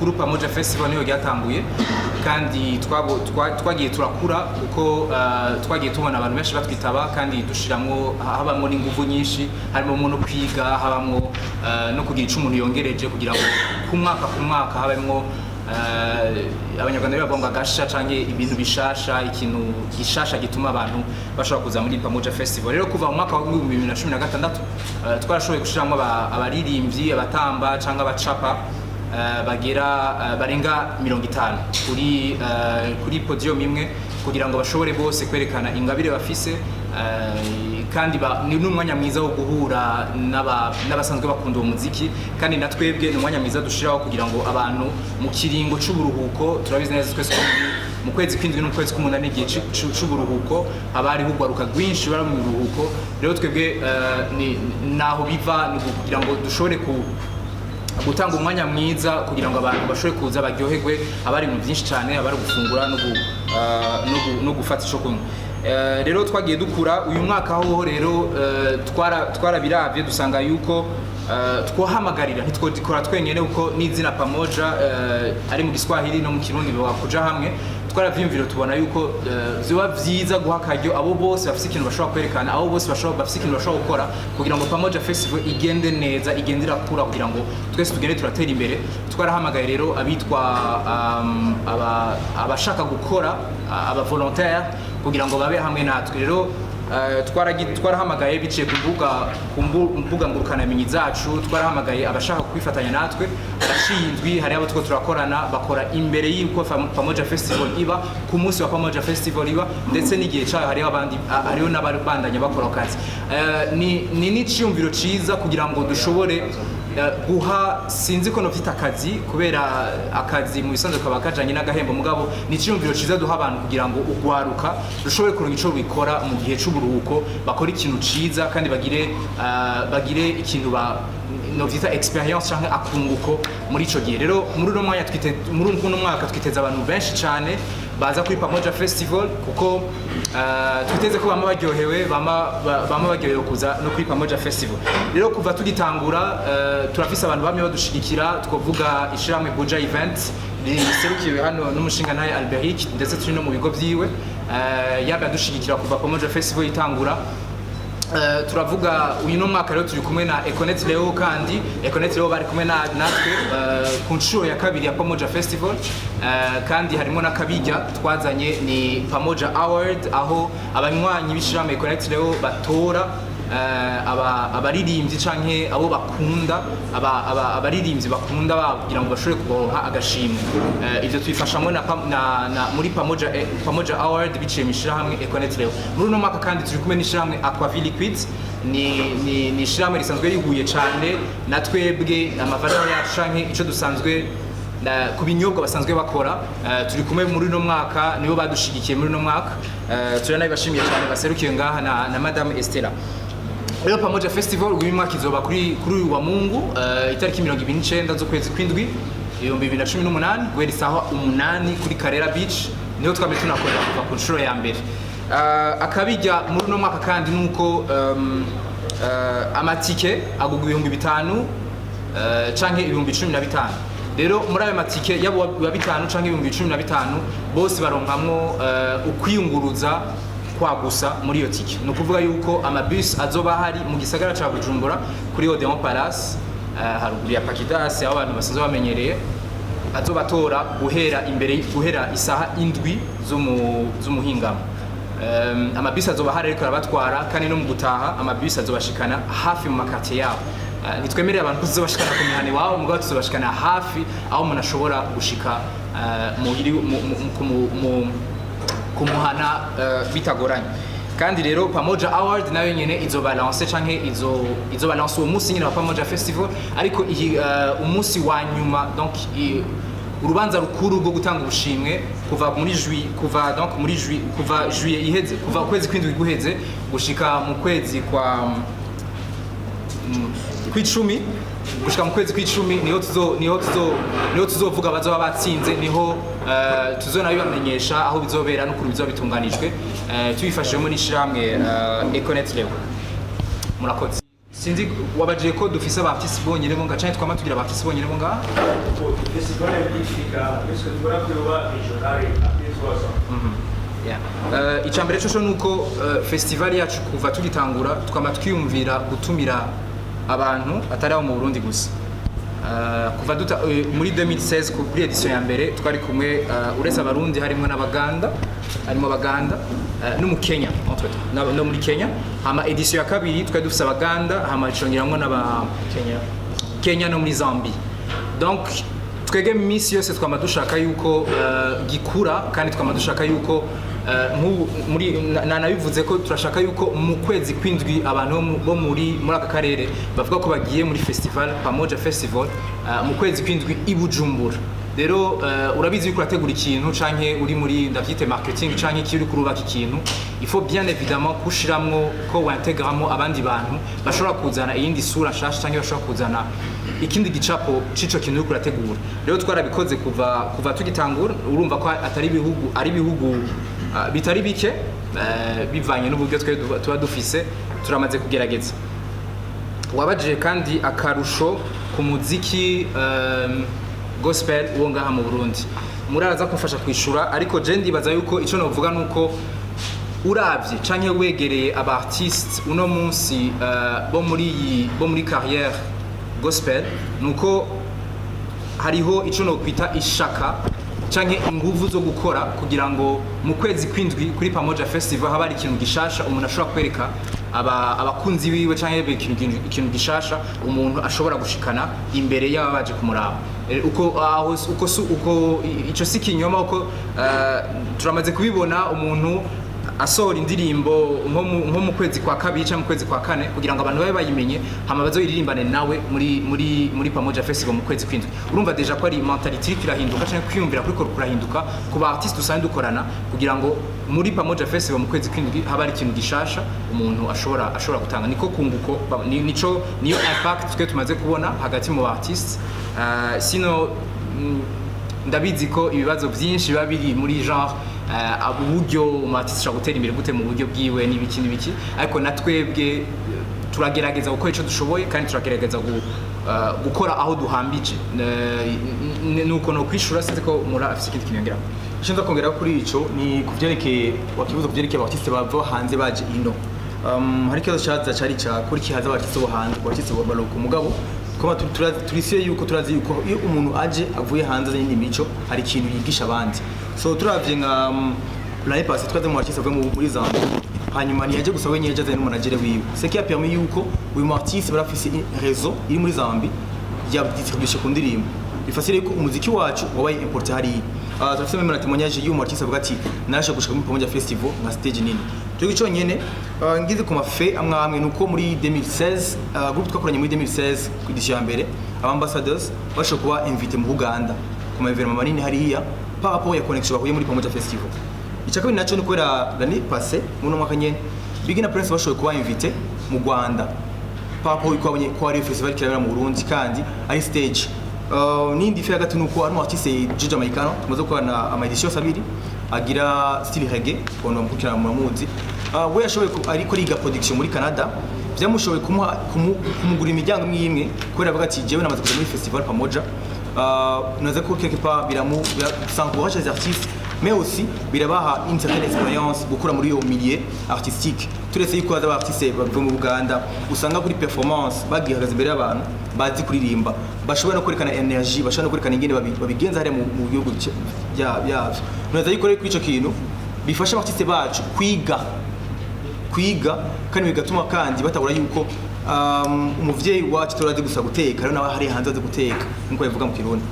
Nyamukuru Pamoja Festival niyo ryatanguye, kandi twagiye turakura kuko twagiye tubona abantu benshi batwitaba, kandi dushiramwo, habamwo n'inguvu nyinshi, harimo no kwiga, habamwo no kugira ico umuntu yongereje kugira ngo ku mwaka ku mwaka habamwo Abanyarwanda bavuga ngo agasha canke ibintu bishasha, ikintu gishasha gituma abantu bashobora kuza muri Pamoja Festival. Rero kuva mu mwaka wa 2016 twarashoboye gushiramwo abaririmbyi, abatamba canke abacapa bagera barenga 50 kuri podium imwe, kugira ngo bashobore bose kwerekana ingabire bafise, kandi ni n'umwanya mwiza wo guhura n'abasanzwe bakunda uwo muziki. Kandi na twebwe ni umwanya mwiza dushiraho kugira ngo abantu mu kiringo c'uburuhuko, turabizi neza twese ko mu kwezi kw'indwi no mu kwezi k'umunani, igihe c'uburuhuko, haba hariho urwaruka rwinshi bari mu buruhuko. Rero twebwe naho biva ni kugira ngo dushobore gutanga umwanya mwiza kugira ngo abantu bashobore kuza baryoherwe. Haba hari ibintu byinshi cyane, haba hari gufungura no gufata ico kunywa. Rero twagiye dukura. Uyu mwaka hoho rero twarabiravye dusanga yuko twohamagarira, ntitwodikora twenyene, kuko n'izina Pamoja ari mu Giswahili no mu Kirundi bivuga kuja hamwe. Twaravyiyumviro tubona yuko vyoba vyiza guha akaryo abo bose bafise ikintu bashobora kwerekana, abo bose bafise ikintu bashobora gukora, kugira ngo Pamoja Festival igende neza, igende irakura, kugira ngo twese tugende turatera imbere. Twarahamagaye rero abitwa abashaka gukora, aba volontaire, kugira ngo babe hamwe natwe. Rero twarahamagaye biciye ku mbuga ngurukanabumenyi zacu, twarahamagaye abashaka kwifatanya natwe. Haraciye indwi, hari abo two turakorana bakora imbere y'uko Pamoja Festival iba, ku munsi wa Pamoja Festival iba, ndetse n'igihe cyayo. Hariho abandi, hariho n'ababandanya bakora akazi. Ni n'iciyumviro ciza kugira ngo dushobore guha, sinzi ko novyita akazi, kubera akazi mu bisanzwe kaba kajanye n'agahembo, mugabo ni iciyumviro ciza duha abantu kugira ngo ugwaruka rushobore kuronka ico rubikora mu gihe c'uburuhuko, bakora ikintu ciza kandi bagire ikintu ba novyita experience canke akunguko muri ico gihe. Rero muri uno mwanya twite, muri uno mwaka twiteze abantu benshi cane baza kuri Pamoja Festival, kuko twiteze ko bama baryohewe, bama baryohewe kuza no kuri Pamoja Festival. Rero kuva tugitangura turafise abantu bamwe badushigikira. Twovuga ishirahamwe Buja Event riserukiwe hano n'umushingantahe Alberic, ndetse turi no mu bigo vyiwe, yaba yadushigikira kuva Pamoja Festival itangura. Turavuga uyu no mwaka rero turi kumwe na Econet Leo, kandi Econet Leo bari kumwe natwe ku nshuro ya kabiri ya Pamoja Festival. Kandi harimo n'akabijya twazanye, ni Pamoja Award, aho abanywanyi b'ishirahamwe Econet Leo batora abaririmbyi canke abo bakunda, abaririmbyi bakunda kugira ngo bashobore kuronka agashimwe. Ivyo tubifashamwo na muri Pamoja Award biciye mu ishirahamwe Econet Leo. Muri uno mwaka kandi turi kumwe n'ishirahamwe Aquavi Liquids. Ni ishirahamwe risanzwe rihuye cane na twebwe, ama valeur yacu canke ico dusanzwe ku binyobwa basanzwe bakora. Turi kumwe muri uno mwaka, nibo badushigikiye muri uno mwaka. Turanabibashimiye cyane, baserukiye ngaha na Madame Estella. Rero Pamoja Festival uyu mwaka izoba kuri uyu wa Mungu, itariki 29 z'ukwezi kw'indwi 2018, guhera isaha 8 kuri Karera Beach, niho twamye tunakorera kuva ku nshuro ya mbere. Akabijya muri uno mwaka kandi nuko amatike agugwa 5000 canke 15,000. Rero muri ayo matike, yaba uwa bitanu canke 15,000, bose baronkamwo ukwiyunguruza kwagusa muri iyo tike. Ni ukuvuga yuko amabus azoba ahari mu gisagara ca Bujumbura kuri Odeon Palace, haruguru ya Pakidas, aho abantu basanzwe bamenyereye, azobatora guhera imbere, guhera isaha 7 z'umuhingamo. Amabisi azoba ahari ariko arabatwara, kandi no mu gutaha amabisi azobashikana hafi mu ma quartier yabo. Ntitwemerera abantu ko tuzobashikana ku mihana iwabo, mugabo tuzobashikana hafi aho umuntu ashobora gushika muhiri kumuhana bitagoranye. Kandi rero Pamoja Award nayo nyene izoba lancé canke izoba lancé uwo munsi nyene wa Pamoja Festival, ariko iyi umunsi wa nyuma, donc urubanza rukuru rwo gutanga ubushimwe, kuva muri juillet, kuva donc muri juillet, kuva juillet iheze, kuva ukwezi kw'indwi guheze gushika mu kwezi kwa kw'icumi, gushika mu kwezi kw'icumi, niho tuzovuga bazoba batsinze, niho tuzonabibamenyesha aho bizobera n'ukuntu bizoba bitunganijwe, tubifashijwemo n'ishirahamwe Econet Leo. Murakoze. Sinzi wabajiye ko dufise aba artiste bonyene bo ngaha canke twama tugira aba artiste bonyene bo ngaha. Festival ifika, est-ce que tubona ko yoba régionale après 3 ans? Yeah. Icya mbere cyo nuko festival yacu kuva tugitangura twama twiyumvira gutumira abantu atari abo mu Burundi gusa. Kuva duta, muri 2016 kuri édition ya mbere twari kumwe, uretse Abarundi harimo n'Abaganda, harimo Abaganda no mu Kenya entre autres, no muri Kenya. Hama édition ya kabiri twari dufise Abaganda, hama congeramwo n'aba Kenya. Kenya no muri Zambie. Donc twege minsi yose twama dushaka yuko gikura, kandi twama dushaka yuko nk'ubu muri nanabivuze ko turashaka yuko mu kwezi kw'indwi abantu bo muri aka karere bavuga ko bagiye muri festival Pamoja Festival mu kwezi kw'indwi i Bujumbura. Rero urabizi yuko urategura ikintu canke uri muri, ndavyite, marketing canke iki, uri kurubaka ikintu, il faut bien évidemment kushiramwo ko wintegramo abandi bantu bashobora kuzana iyindi sura nshasha canke bashobora kuzana ikindi gicapo c'ico kintu uriko urategura. Rero twarabikoze kuva tugitangura. Urumva ko atari ibihugu, ari ibihugu bitari bike, bivanye n'uburyo twe tuba dufise, turamaze kugerageza. Wabajije kandi akarusho ku muziki gospel wo ngaha mu Burundi. Muraza kumfasha kwishura, ariko je ndibaza yuko ico novuga nuko uravye canke wegereye aba artiste uno munsi bo muri carrière gospel, nuko hariho ico nokwita ishaka canke inguvu zo gukora kugira ngo mu kwezi kw'indwi kuri Pamoja Festival haba hari ikintu gishasha umuntu ashobora kwereka abakunzi biwe, canke ikintu gishasha umuntu ashobora gushikana imbere y'aba baje kumuraba. Uko aho uko uko ico si kinyoma, uko turamaze kubibona umuntu asohora indirimbo nko mu kwezi kwa kabiri cyangwa mu kwezi kwa kane kugira ngo abantu babe bayimenye, hama bazoyiririmbane nawe muri Pamoja Festival mu kwezi kw'indwi. Urumva déjà ko ari mentalité iriko irahinduka canke kwiyumvira kuriko kurahinduka ku ba artiste dusanzwe dukorana, kugira ngo muri Pamoja Festival mu kwezi kw'indwi haba hari ikintu gishasha umuntu ashobora gutanga. Niko kunguko nico niyo impact twe tumaze kubona hagati mu ba artiste. Sino ndabizi ko ibibazo byinshi biba biri muri genre uburyo umu artiste ashobora gutera imbere gute mu buryo bwiwe n'ibiki n'ibiki, ariko na twebwe turagerageza gukora ico dushoboye kandi turagerageza gukora aho duhambije. Nuko no kwishura, sinzi ko mura afise ikindi kintu yongeraho. Icyo nza kongera kuri ico ni kuvyerekeye wakibuza kuvyerekeye aba artiste bava hanze baje ino. Hari ikibazo caza cari ca kuri kihaza aba artiste bo hanze, aba artiste bo baloko, mugabo koma turisiye yuko turazi yuko iyo umuntu aje avuye hanze azanye indi mico, hari ikintu yigisha abandi. So turavye nka l'année passée twaze mu artiste avuye muri Zambia, hanyuma ntiyaje gusa wenyine, yaje azanye n'umu manager wiwe, ce qui a permis yuko uyu mu artiste barafise réseau iri muri Zambie ya distribution ku ndirimbo, bifasire yuko umuziki wacu wabaye importé hariya. Turafise même na témoignage y'umu artiste avuga ati naje gushika muri Pamoja Festival nka stage nini. Cyo cyonyene ngize ku mafe amwe amwe nuko muri 2016 groupe twakoranye muri 2016 ku édition ya mbere, aba ambassadors bashoboye kuba invité mu Buganda ku ma événement manini hariya par rapport ya connexion bahuye muri Pamoja Festival. Icya kabiri naco ni kubera l'année passée, muri uno mwaka nyene, Big na Prince bashoboye kuba invité mu Rwanda par rapport yuko babonye ko hari festival kirabera mu Burundi kandi ari stage. N'indi fait hagati nuko harimo artiste Jojo Jamaicano tumaze gukorana ama édition abiri, agira style reggae, abantu bamukurikirana muramuzi. We yashoboye ariko ariga production muri Canada, byamushoboye kumuha kumugura imiryango imwe imwe kubera avuga ati jewe namaze kuja muri festival Pamoja. Naza ko quelque part ça encourage les artistes, mais aussi birabaha une certaine expérience gukura muri iyo milieu artistique. Turetse yuko haza artiste bava mu Buganda, usanga kuri performance bagihagaze imbere y'abantu bazi kuririmba, bashobora no kwerekana energy, bashobora no kwerekana ingene babigenza hariya mu bihugu byavyo. Naza yuko rero kuri ico kintu bifasha artiste bacu kwiga kandi bigatuma kandi batabura yuko umuvyeyi wacu turazi gusa guteka, rero nawe hari hanze azi guteka nkuko bivuga mu Kirundi.